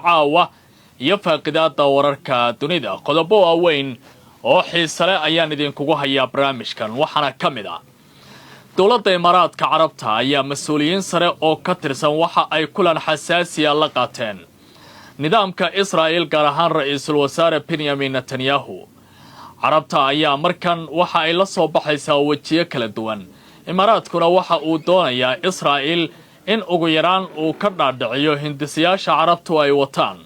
Caawa iyo faaqidaada wararka dunida, qodobo waaweyn oo xiisale ayaan idinkugu hayaa barnaamijkan. Waxaana ka mid ah dowladda Imaaraadka Carabta ayaa mas-uuliyiin sare oo ka tirsan waxa ay kulan xasaasiya la qaateen nidaamka Israa'il, gaar ahaan ra-iisul wasaare Benyamin Netanyahu. Carabta ayaa markan waxa ay la soo baxaysaa wejiyo kala duwan. Imaaraadkuna waxa uu doonayaa Israa'il in ugu yaraan uu ka dhaadhiciyo hindisayaasha Carabtu ay wataan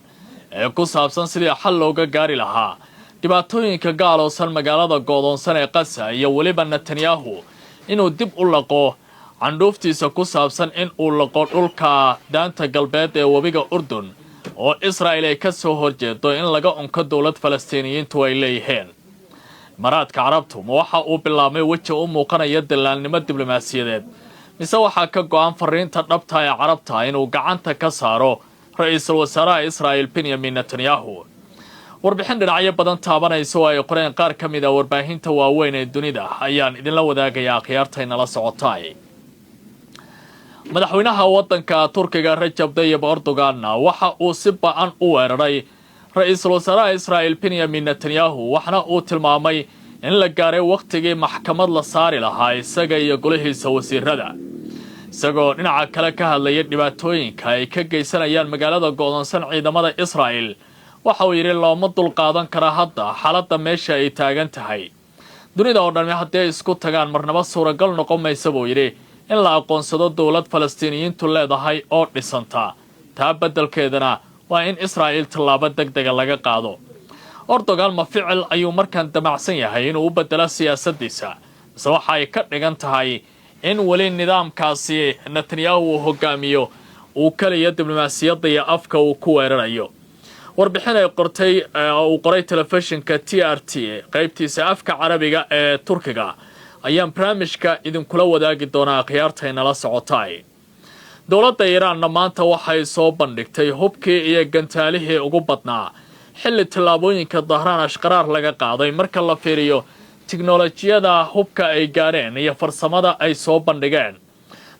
ee ku saabsan sidii xal looga gaari lahaa dhibaatooyinka gaaloosan magaalada goodoonsan ee Qasa, iyo weliba Netanyahu inuu dib u laqo candhuuftiisa ku saabsan in uu laqo dhulka Daanta Galbeed ee webiga Urdun, oo Israa'il ay ka soo horjeedo in laga unko dowlad Falastiiniyiintu ay leeyihiin. Imaaraadka Carabtu ma waxa uu bilaabmay weji u muuqanaya dallaalnimo diblomaasiyadeed, mise waxaa ka go-an fariinta dhabta ee Carabta inuu gacanta ka saaro ra-iisul wasaaraha Israa'il Benyamin Netanyahu? Warbixin dhinacyo badan taabanaysa oo ay qoreen qaar ka mid a warbaahinta waaweyn ee dunida ayaan idinla wadaagayaa, akhyaartaynala socotay. Madaxweynaha waddanka Turkiga Rajab Dayib Erdoganna waxa uu si ba-an u weeraray ra-iisul wasaaraha Israa'il Benyamin Netanyahu, waxna uu tilmaamay in la gaaray wakhtigii maxkamad la saari lahaa isaga iyo golihiisa wasiirada. Isagoo dhinaca kale ka hadlaya dhibaatooyinka ay ka geysanayaan magaalada go'doonsan ciidamada Israa'il, waxa uu yidhi: "Looma dulqaadan kara hadda xaaladda meesha ay taagan tahay. Dunida oo dhammi haddii ay isku tagaan, marnaba suuragal noqon maysa," buu yidhi, "in la aqoonsado dowlad Falastiiniyiintu leedahay oo dhisanta. Taa beddelkeedana waa in Israa'iil tallaabo deg dega laga qaado." Erdogan ma ficil ayuu markaan damacsan yahay inuu u beddelo siyaasaddiisa, mise waxa ay ka dhigan tahay in weli nidaamkaasi Netanyahu uu hogaamiyo uu keliya diblomaasiyadda iyo afka uu ku weerarayo? Warbixin ay qortay uu qoray telefishinka TRT qaybtiisa afka Carabiga ee Turkiga ayaan barnaamijka idinkula wadaagi doonaa, akhyaartaynala socotay. Dowladda Iiraanna maanta waxay soo bandhigtay hubkii iyo gantaalihii ugu badnaa, xilli tallaabooyinka Dahraan ashqaraar laga qaaday marka la fiiriyo tiknolojiyada hubka ay gaadheen iyo farsamada ay soo bandhigeen.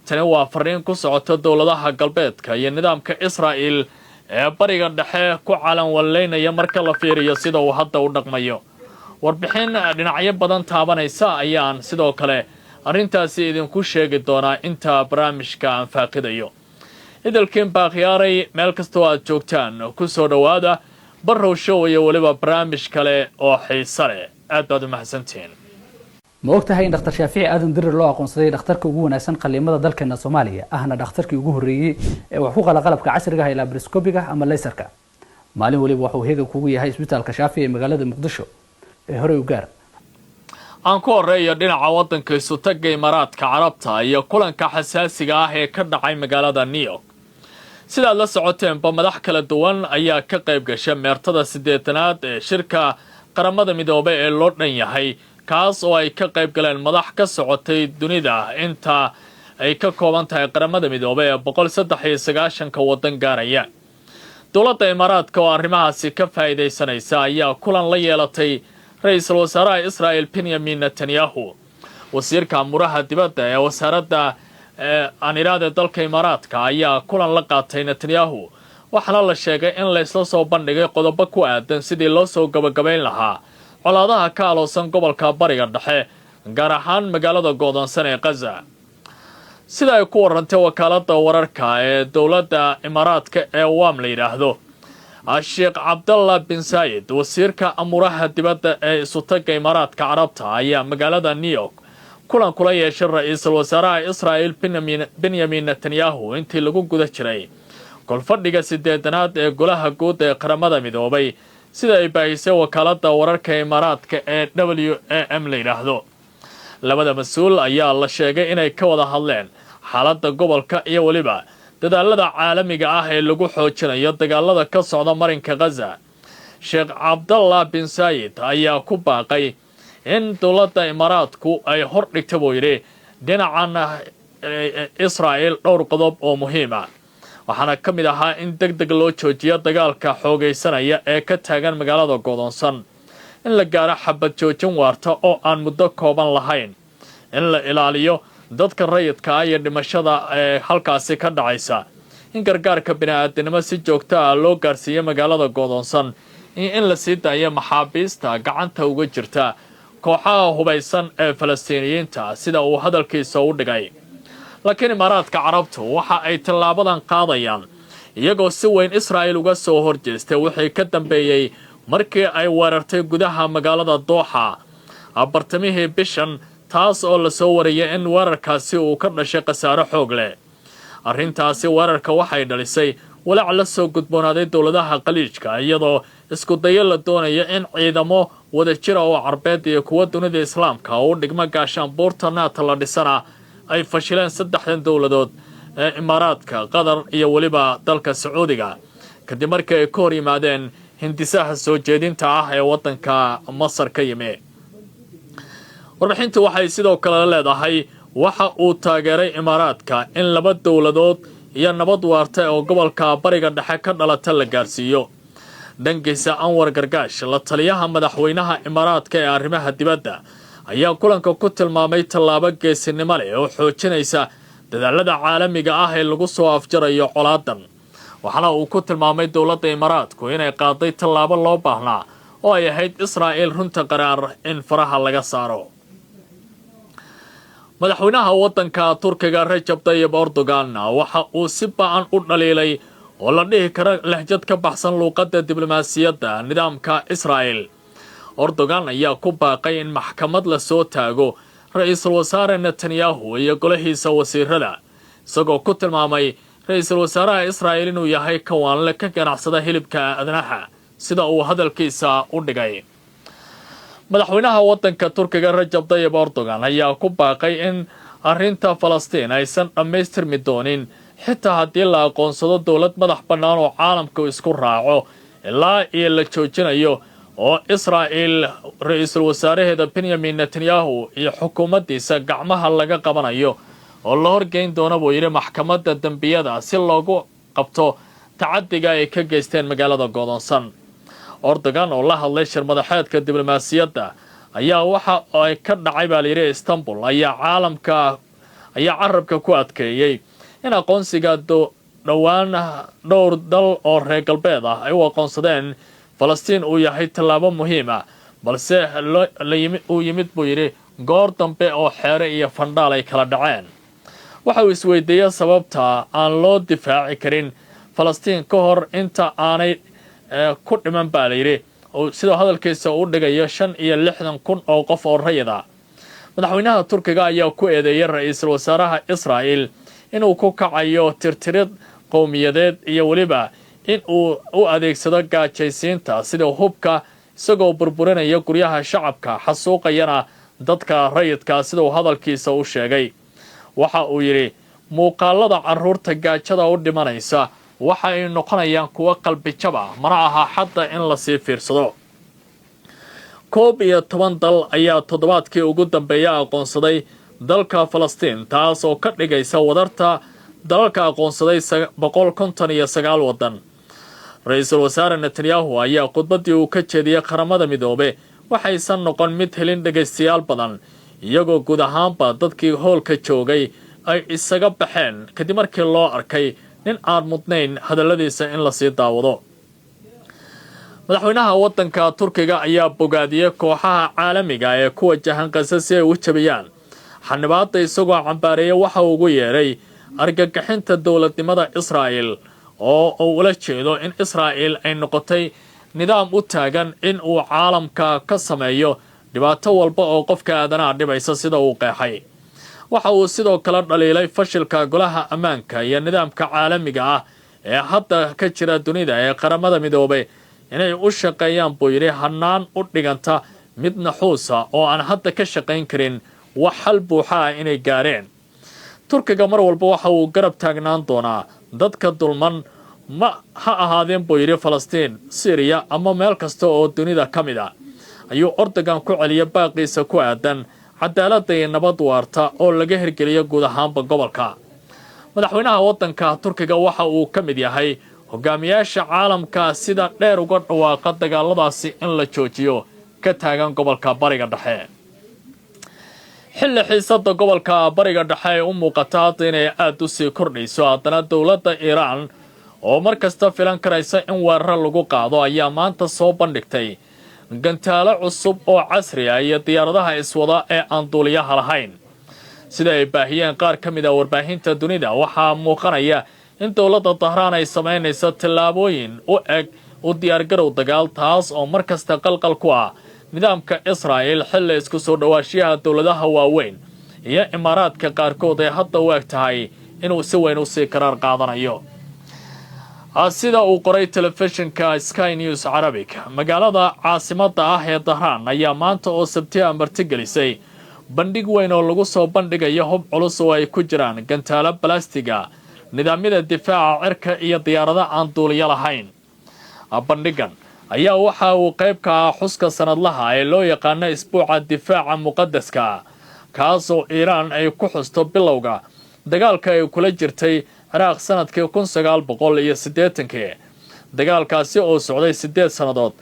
Tani waa fariin ku socota dowladaha galbeedka iyo nidaamka Israa'il ee Bariga Dhexe ku calanwallaynaya marka la fiiriyo sida uu hadda u dhaqmayo. Warbixin dhinacyo badan taabanaysa ayaan sidoo kale arrintaasi idinku sheegi doonaa inta barnaamijka aan faaqidayo. Idilkiin baakhyaaray, meel kastoo aad joogtaan, ku soo dhowaada Barrow Show iyo weliba barnaamij kale oo xiise leh. Aad baad u mahadsantihiin. Ma og tahay in Dhakhtar Shaafici Aadan Dirir loo aqoonsaday dhakhtarka ugu wanaagsan qaliimada dalkeena Soomaaliya, ahna dhakhtarkii ugu horreeyey ee wax ku qala qalabka casriga ah ee laparoscopiga ama laserka? Maalin waliba waxuu heegan kugu yahay Isbitaalka Shaafi ee magaalada Muqdisho ee horey u gaar. Aan ku horeeyo dhinaca waddanka Isutagga Imaaraadka Carabta iyo kulanka xasaasiga ah ee ka dhacay magaalada New York. Sidaad la socoteenba, madax kala duwan ayaa ka qayb gashay meertada 80aad ee shirka Qaramada Midoobay ee loo dhan yahay, kaas oo ay ka qayb galeen madax ka socotay dunida inta ay ka kooban tahay Qaramada Midoobay ee 193-ka waddan gaaraya. Dowladda Imaaraadka oo arrimahaasi ka faa'iidaysanaysa ayaa kulan la yeelatay ra-iisul wasaaraha Israa'el Benyamin Netanyahu. Wasiirka amuraha dibadda ee wasaaradda aan iraade dalka Imaaraadka ayaa kulan la qaatay Netanyahu, waxaana la sheegay in laysla soo bandhigay qodobo ku aadan sidii loo soo gabagabayn lahaa colaadaha ka aloosan gobolka Bariga Dhexe, gaar ahaan magaalada go'doonsan ee Qaza. Sida ay ku warantay wakaaladda wararka ee dowladda Imaaraadka ee WAM la yidhaahdo, Sheekh Cabdallah bin Saayid, wasiirka amuuraha dibadda ee Isutagga Imaaraadka Carabta, ayaa magaalada New York kulan kula yeeshay ra-iisul wasaaraha Israa'il Benyamin Netanyahu intii lagu guda jiray golfadhiga 80aad ee Golaha Guud ee Qaramada Midoobay, sida ay baahisay wakaaladda wararka Imaaraadka ee WAM la yidhaahdo. Labada mas-uul ayaa la sheegay inay ka wada hadleen xaaladda gobolka iyo weliba dadaalada caalamiga ah ee lagu xoojinayo dagaalada ka socda marinka Khaza. Sheekh Cabdallah bin Saayid ayaa ku baaqay in dowladda Imaaraadku ay hor dhigta, buu yidhi, dhinacan Israa'il dhowr qodob oo muhiim ah, waxaana ka mid ahaa in deg deg loo joojiyo dagaalka xoogaysanaya ee ka taagan magaalada godoonsan, in la gaaro xabad joojin waarta oo aan muddo kooban lahayn, in la ilaaliyo dadka rayidka ah iyo dhimashada ee halkaasi ka dhacaysa, In gargaarka bini-aadinimo si joogto ah loo gaarsiiyo magaalada godoonsan iyo in la sii daayo maxaabiista gacanta uga jirta kooxaha hubaysan ee Falastiiniyiinta, sida uu hadalkiisa u dhigay. Laakiin Imaaraadka Carabtu waxa ay tallaabadan qaadayaan iyagoo si weyn Israa'il uga soo horjeestay wixii ka dambeeyey markii ay weerartay gudaha magaalada Dooxa bartamihii bishan, taas oo lasoo wariyay in weerarkaasi uu ka dhashay khasaaro xoog leh. Arrintaasi weerarka waxay dhalisay walaac la soo gudboonaaday dowladaha Khaliijka, iyadoo isku dayo la doonayo in ciidamo wadajira oo Carbeed iyo kuwa dunida Islaamka oo u dhigmo gaashaanbuurta NATO la dhisana ay fashileen saddexdan dowladood ee Imaaraadka, Qatar iyo weliba dalka Sacuudiga, kadib markii ay ka hor yimaadeen hindisaha soo jeedinta ah ee waddanka Masar ka yimi. Warbixintu waxay sidoo kale leedahay, waxa uu taageeray Imaaraadka in laba dowladood iyo nabad waarta oo gobolka Bariga Dhexe ka dhalata la gaarsiiyo. Dhankiisa, Anwar Gargaash, la taliyaha madaxweynaha Imaaraadka ee arrimaha dibadda, ayaa kulanka ku tilmaamay tallaabo geesinimo leh oo xoojinaysa dadaalada caalamiga ah ee lagu soo afjarayo colaadan. Waxaana uu ku tilmaamay dowladda Imaaraadku inay qaaday tallaabo loo baahnaa oo ay ahayd Israa'iil runta qaraar in faraha laga saaro. Madaxweynaha waddanka Turkiga Rajab Tayib Erdogan waxa uu si ba'an u dhaliilay oo la dhihi karo lahjad ka baxsan luuqadda diblomaasiyadda nidaamka Israa'el. Erdogan ayaa ku baaqay in maxkamad la soo taago ra-iisul wasaare Netanyahu iyo golahiisa wasiirada, isagoo ku tilmaamay ra-iisul wasaaraha Israa'el inuu yahay kawaanle ka ganacsada hilibka aadanaha, sida uu hadalkiisa u dhigay. Madaxweynaha waddanka Turkiga Rajab Tayib Erdogan ayaa ku baaqay in arrinta Falastiin aysan dhammaystirmi doonin, xitaa haddii la aqoonsado dowlad madax bannaan oo caalamku isku raaco, ilaa iyo la joojinayo oo Israa'il ra-iisul wasaaraheeda Benyamin Netanyahu iyo xukuumaddiisa gacmaha laga qabanayo oo la horgeyn doono, buu yidhi, maxkamadda dembiyada si loogu qabto tacadiga ay ka geysteen magaalada godoonsan. Erdogan oo la hadlay shirmadaxeedka diblomaasiyadda ayaa waxa ay ka dhacay, baa layidhi, Istanbul, ayaa caalamka ayaa carabka ku adkeeyey in aqoonsiga dhowaan dhowr dal oo reer galbeed ah ay u aqoonsadeen Falastiin uu yahay tallaabo muhiim ah, balse uu yimid, buu yidhi, goor dambe oo xeere iyo fandhaal ay kala dhaceen. Waxa uu isweydiiyey sababta aan loo difaaci karin Falastiin ka hor inta aanay ku dhiman, baa layidhi, sidoo hadalkiisa u dhigayo, 65,000 oo qof oo rayid ah. Madaxweynaha Turkiga ayaa ku eedeeyay ra-iisul wasaaraha Israa'il inuu ku kacayo tirtirid qowmiyadeed iyo weliba in uu u adeegsado gaajaysiinta sida hubka, isagoo burburinaya guryaha shacabka, xasuuqayana dadka rayidka, siduu hadalkiisa u sheegay. Waxa uu yidhi, muuqaalada carruurta gaajada u dhimanaysa waxa ay noqonayaan kuwo qalbijab ah, mana aha xadda in lasii fiirsado. 11 dal ayaa toddobaadkii ugu dambeeya aqoonsaday dalka Falastiin, taas oo ka dhigaysa wadarta dalalka aqoonsaday 159 waddan. Ra-iisul wasaare Netanyahu ayaa khudbaddii uu ka jeediyey Qaramada Midoobe waxaysan noqon mid helin dhegaystayaal badan, iyagoo guud ahaanba dadkii hoolka joogay ay isaga baxeen kadib markii loo arkay nin aan mudnayn hadalladiisa in lasii daawado. Madaxweynaha waddanka Turkiga ayaa bogaadiyey kooxaha caalamiga ee ku wajahan Qasa si ay u jabiyaan xanibaadda, isagoo cambaareeyay waxa uu ugu yeedhay argagixinta dowladnimada Israa'el, oo uu ula jeedo in Israa'il ay noqotay nidaam u taagan in uu caalamka ka sameeyo dhibaato walba oo qofka aadanaha dhibaysa, sida uu qeexay. Waxa uu sidoo kale dhaliilay fashilka Golaha Ammaanka iyo nidaamka caalamiga ah ee hadda ka jira dunida ee Qaramada Midoobay inay u shaqeeyaan, buu yidhi, hanaan u dhiganta mid naxuusa oo aan hadda ka shaqayn karin wax xal buuxa ah inay gaareen. Turkiga mar walba waxa uu garab taagnaan doonaa dadka dulman, ma ha ahaadeen, buu yidhi, Falastiin, Syriya ama meel kasta oo dunida ka mid ah, ayuu Erdogan ku celiyay baaqiisa ku aadan cadaaladda iyo nabad waarta oo laga hirgeliyo guud ahaanba gobolka. Madaxweynaha waddanka Turkiga waxa uu ka mid yahay hogaamiyaasha caalamka sida dheer uga dhawaaqa dagaaladaasi in la joojiyo ka taagan gobolka Bariga Dhexe. Xilli xiisada gobolka Bariga Dhexe ay u muuqata hadda inay aada u sii kordhayso, haddana dowladda Iiraan oo mar kasta filan karaysa in weeraro lagu qaado ayaa maanta soo bandhigtay gantaalo cusub oo casri ah iyo diyaaradaha iswada ee aan duuliyaha lahayn. Sida ay baahiyeen qaar ka mid ah warbaahinta dunida, waxaa muuqanaya in dowladda Dahraan ay samaynayso tallaabooyin u eg u diyaargarow dagaal, taas oo mar kasta qalqal ku ah nidaamka Israa'il, xilli isku soo dhowaashiyaha dowladaha waaweyn iyo Imaaraadka qaarkood ay hadda u eg tahay inuu si weyn usii karaar qaadanayo. Sida uu qoray telefishinka Sky News Carabic, magaalada caasimadda ah ee Dahraan ayaa maanta oo Sabtiha martigelisay bandhig weyn oo lagu soo bandhigayo hub culus oo ay ku jiraan gantaalo balastiga, nidaamyada difaaca cirka iyo diyaarado aan duuliyo lahayn. Bandhigan ayaa waxa uu qayb ka ah xuska sanadlaha ee loo yaqaano Isbuuca Difaaca Muqadaska, kaasoo Iiraan ay ku xusto bilowga dagaalka ay kula jirtay Ciraaq sanadkii 1980-kii, dagaalkaasi oo socday 8 sannadood,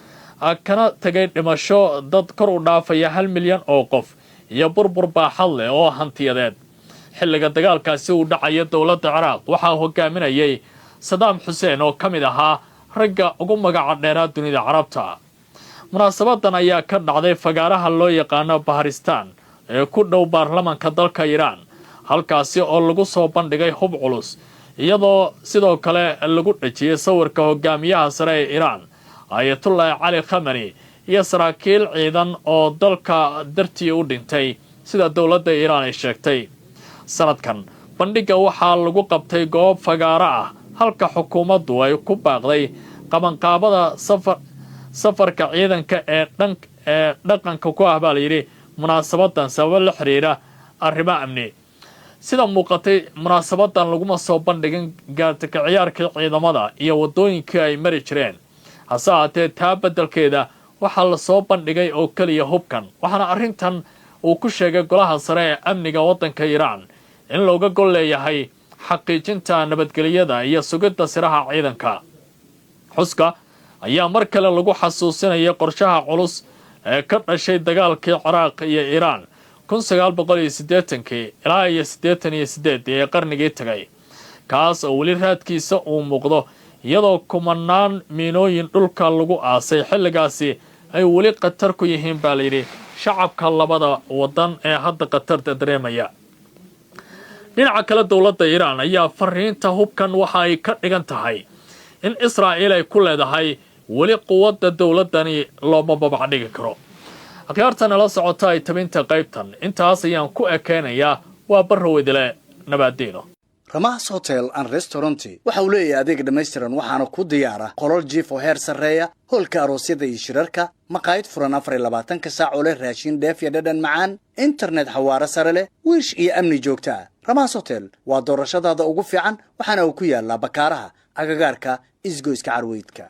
kana tegay dhimasho dad kor u dhaafaya 1 milyan oo qof iyo burbur baaxad leh oo hantiyadeed. Xilliga dagaalkaasi uu dhacayo, dowladda Ciraaq waxaa hogaaminayay Sadaam Xuseen oo ka mid ahaa ragga ugu magaca dheeraa dunida Carabta. Munaasabadan ayaa ka dhacday fagaaraha loo yaqaano Baharistaan ee ku dhow baarlamanka dalka Iiraan, halkaasi oo lagu soo bandhigay hub culus, iyadoo sidoo kale lagu dhejiyey sawirka hogaamiyaha sare ee Iiraan, Ayatullaahi Cali Khamani, iyo saraakiil ciidan oo dalka dartii u dhintay, sida dowladda Iiraan ay sheegtay. Sanadkan bandhigga waxaa lagu qabtay goob fagaaro ah, halka xukuumaddu ay ku baaqday qabanqaabada safar safarka ciidanka ee dhan ee dhaqanka ku ah, baa layidhi, munaasabadan sababo la xiriira arrimo amni. Sida muuqatay, munaasabadan laguma soo bandhigin gaadhika ciyaarkii ciidamada iyo waddooyinkii ay mari jireen. Hase ahaatee, taa beddelkeeda waxaa lasoo bandhigay oo keliya hubkan, waxaana arrintan uu ku sheegay golaha sare ee amniga waddanka Iiraan in looga gol leeyahay xaqiijinta nabadgelyada iyo sugidda siraha ciidanka. Xuska ayaa mar kale lagu xasuusinaya qorshaha culus ee ka dhashay dagaalkii Ciraaq iyo Iiraan 1980-kii ilaa iyo 88-dii ee qarnigii tagay, kaas oo weli raadkiisa uu muuqdo, iyadoo kumanaan miinooyin dhulka lagu aasay xilligaasi ay weli khatar ku yihiin, baa layidhi, shacabka labada waddan ee hadda khatarta dareemaya. Dhinaca kale, dowladda Iiraan ayaa fariinta hubkan waxa ay ka dhigan tahay in Israa'iil ay ku leedahay weli quwadda dowladdani looma babac dhigi karo. Akhyaarta nala socota ay tabinta qaybtan intaas ayaan ku ekeynayaa. Waa Barrow idile, nabaadiino. Ramaas Hotel and Restaurant waxa uu leeyahay adeeg dhammaystiran, waxaana ku diyaara qolal jiif oo heer sarreeya, hoolka aroosyada iyo shirarka, maqaayad furan 24-ka saac oo leh raashin dheef iyo dhadhan macaan, internet xawaaro sare leh, wiish iyo amni joogto ah. Ramaas Hotel waa doorashadaada ugu fiican, waxaana uu ku yaalaa Bakaaraha, agagaarka Isgoyska Carweydka.